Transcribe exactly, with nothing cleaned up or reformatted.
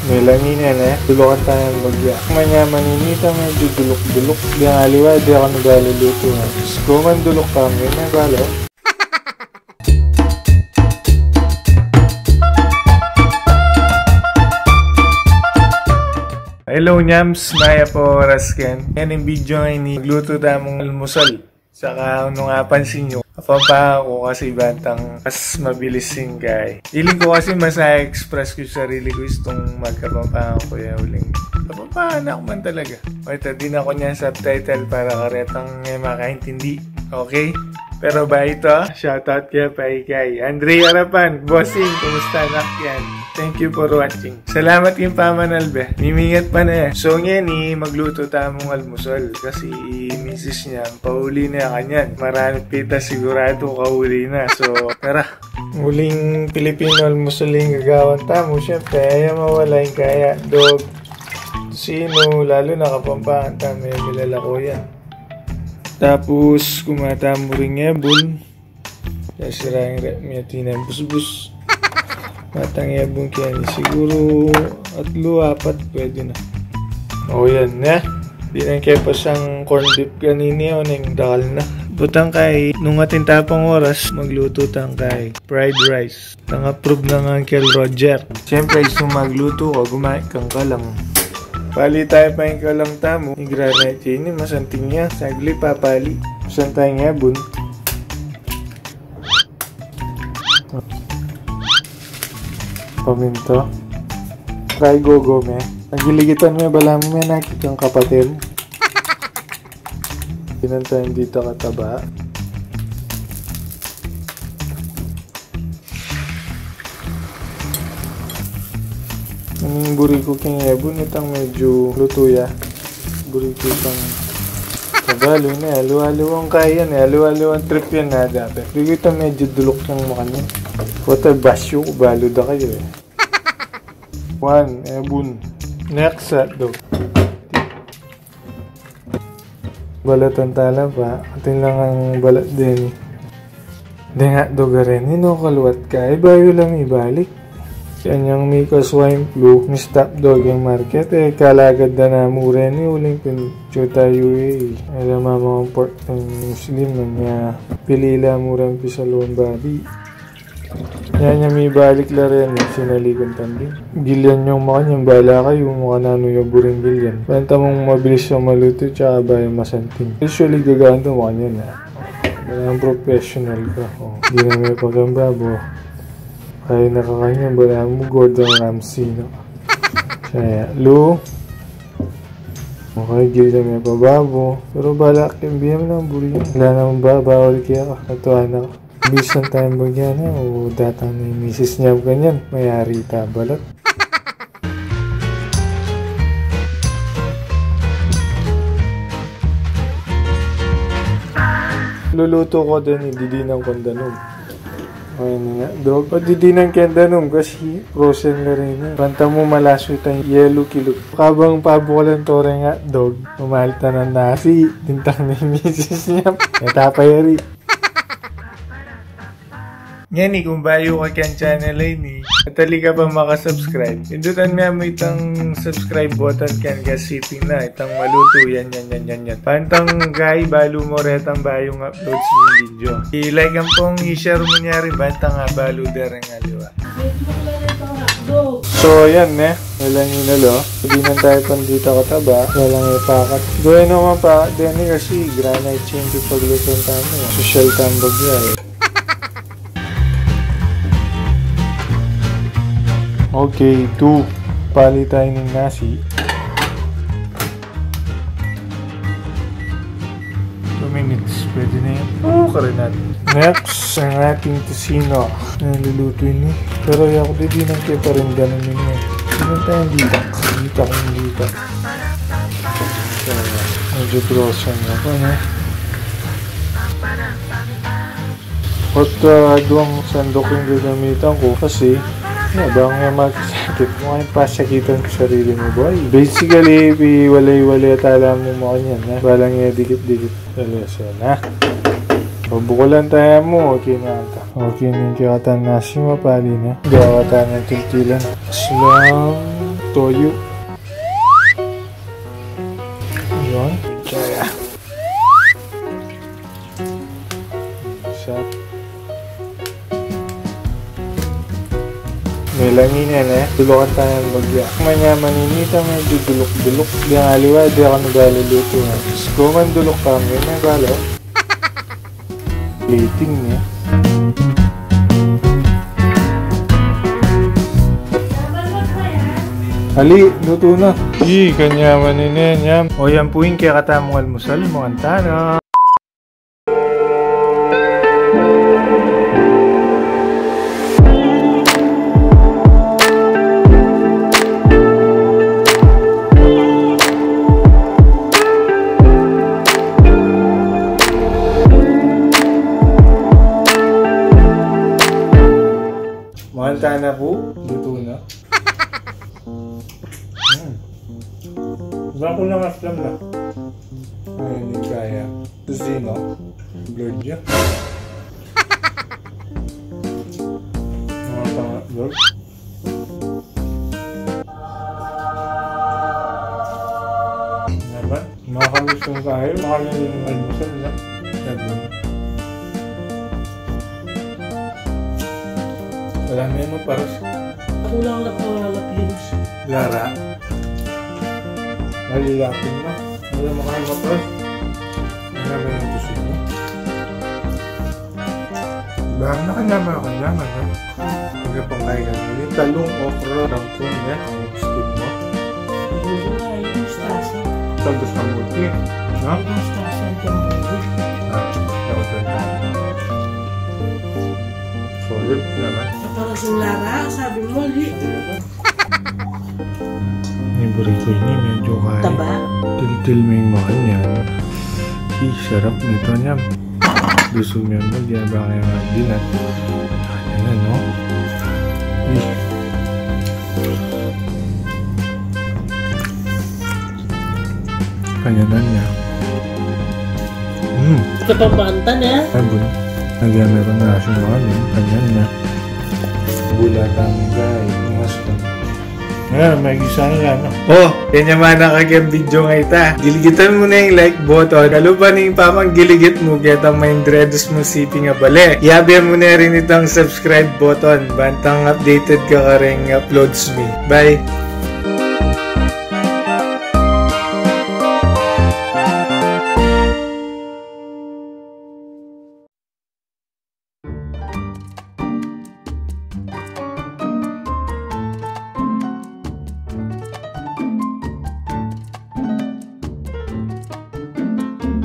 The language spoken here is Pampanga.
Melangi ne, ne? Dulukan taya ing bagya. Manyaman ini, itang medyu duluk-duluk. Deng aliwa, di aku na balulutu na. Diyos ku, manduluk kami, ne, balo. Hello, nyams. Mayap a oras ken. Ngeni ing video ngeni, maglutu tamung almusal. Saka nung apansin yu, Kapampangan ku kasi bantang mas mabilis ing kay. Feeling ku kasi mas na-express ku ing sarili ku istung magkapampangan ku ya uling. Kapampangan aku man talaga. O ita, dinan ku ne ing subtitle para karetang e makaintindi. Okay? Pero bayu ita, shoutout ke pa kay Andre Arapan, Bossing, kumusta na ken? Thank you for watching. Salamat king pamanalbe. Mimingat pa ne. So, ngeni, maglutu tamung almusal. Kasi misis niya, pauli ne kanyan. Marami pita siguradu kauli na. So, tara. Uling Pilipino almusal ing gagawan tamu. Siyempre, e ya mawala ing kaya. Dog. Sinu, lalu na Kapampangan tamu, e milalako yan. Tapus, kumuha tamu ring ebun. Kasi sira ing ref mi, atin nang busbus. Matang ebun keni, siguru atlu, apat, pwede na. O, yan na. Dinan ke pa sang corned beef kanini, o neng dakal na. Butang kay, nung atin ta pang oras, maglutu tang kay fried rice. Tang approve nang Uncle Roger. Siyempre, istung maglutu ka, gumamit kang kalang. Pali taya pa ing kalang tamu. Ing granite ini, masanting ya. Saglit, papali. San taya ing ebun. Paminta. Try gogo me. Agiligitan me, balamu me nakit kang kapatid. Dinan taya ing ditak a taba. Ing buri ku king ebun, itang medyu lutu ya. Buri ku itang, kabalu ne, aliwa-aliwang kaya ne, aliwa-aliwang trip yan na dapat. Buri ku itang medyu duluk yang makanyan. Wata basyu ku, balu da kayu e. One, ebun. Next set, dog. Balatan tala pa, atin lang ing balat deni. Deng hotdog a reni, no, kaluat ka, e, bayu la mibalik. Kanyang mika swine flu, mi-stop dog ing market, e, kalagad da namu reni, uling pin-, tsuta U A E. Ala mamang port ing Muslim, nya, pili la mu ren pisaluan babi. Nya, nya mibalik la reni, sinalikan tambin. Gilyan yung makanyan, bala kayu, makananu ya buring gilyan. Banta mung mabilis ya malutu, tsaka bayung masanting. Usually, gagawan da makanyan, e. Bala mung professional ka. O, di na me pakialam babo. Kaya na ka kanyan, balamu Gordon Ramsay na. Kaya, lu. Okay, gilyan me pa babo. Pero bala ke, biyem na buri. Ala naman ba, bawal kaya ka. Katuan na ka. Bisan tayang bagyan na, o datang na ing misis niyang kanyan, mayari ta balat. Lulutu ku deni, didinan kung danum. O, ini nga, dog. O, didinan keng danum kasi frozen la reni. Banta mu malasu itang yelu kilub. Kabang pabukalan to reng hotdog, mamalit na nang nasi, dintang na ing misis niya. Natapayari. Ngeni, kung bayu ka keng channel a ini, at ali ka pa makasubscribe, pindutan me mu itang subscribe button keni, kasi iti na, itang malutu, yan, yan, yan, yan, yan. Bantang kay balu mu retang bayung upload ning video. I-like ampong i-share mu nya rin, bantang abalu da reng aliwa. So, yan ne. Walang inalo. Dinan taya pandita kataba. Walang ipakat. Gawin naman pa, deni kasi granite yung paglutuan tamu. Sosyal tambag yan. Okay, two. Pali taya ning nasi. Two minutes, pwede na yan. O, karin natin. Next, ang ating tocino. Naluluto ini. Pero yaku, didinan ke pa rin danum ini. Dinan taya ditak. Ditak, ditak. So, medyu frozen na pa, no? At, ah, duang sandok ing gagamitan ku kasi, yeah, bang e magkasakit mu, e pasakitan ing sarili mu, boy. Basically, piwalay-walay tala mu makanyan, e. Bala e dikit-dikit. Lesen, ha? Pabukalan taya mu, okay na ata. Okay na ing kekatang nasi, mapali na. Gawa taya ning tiltilan. Aslang. Toyo. Yun. Kaya. Sa Melangin yan e. Dulukan tana ing bagya. Manyaman ini, ita, medyo duluk-duluk. Di nga aliwa, di aku nagaluluto na. Diyos ko, manduluk kami na, balo. Liting niya. Ali, luto na. Ih, kanyaman ini, nyam. O, yan pu ing kekatamung almusal, mangan tana. Mangan tana pu, luto na. Hmm. Bako na nga slam na. Ay, hindi kaya. Tocino. Blurred ya. Mga tanga, blurred. Ano ba? Makalis yung kain, makalis yung almusal na. Sabi mo. Wala na yung maparas. Kulang na pangalap yun. Lara. Malilapin na. Wala mo kayo maparas. Wala mo yung tusog mo. Bahang na kanya, mga kanya, mga. Pagkapangkay ka nila, talong, okra, kangkong, yan, ang steam mo. Gusto nga, yung mustasa. Talbos kamuti, no? Yung mustasa, yung tambulo. Ah, dapat yun. Solid naman. Sa parang sing Lara, sabi mo, li. Ini burrito ini, medyo kaya. Taba? Tiltil mo yung mga yan. Ih, sarap nito, nyam. Gusto mo yan, di ba, kaya nga dinat. Ayan, no? Ih. Kanya na niya. Hmm. Ito pang maantan, eh. Ay, bu-, lagyan meron na siyang mga yun. Kanya na. Bulatan, guys. Ingas ka. Ayan, may gisa na, no? O, yan naman ang aking video ngayta. Giligitan mu na ing like button. Kalupa ning pamanggiligit mu, ketang maindredos mung siping abale. Yabe mu na rin itang subscribe button. Bantang updated ka kareng uploads mi. Bye!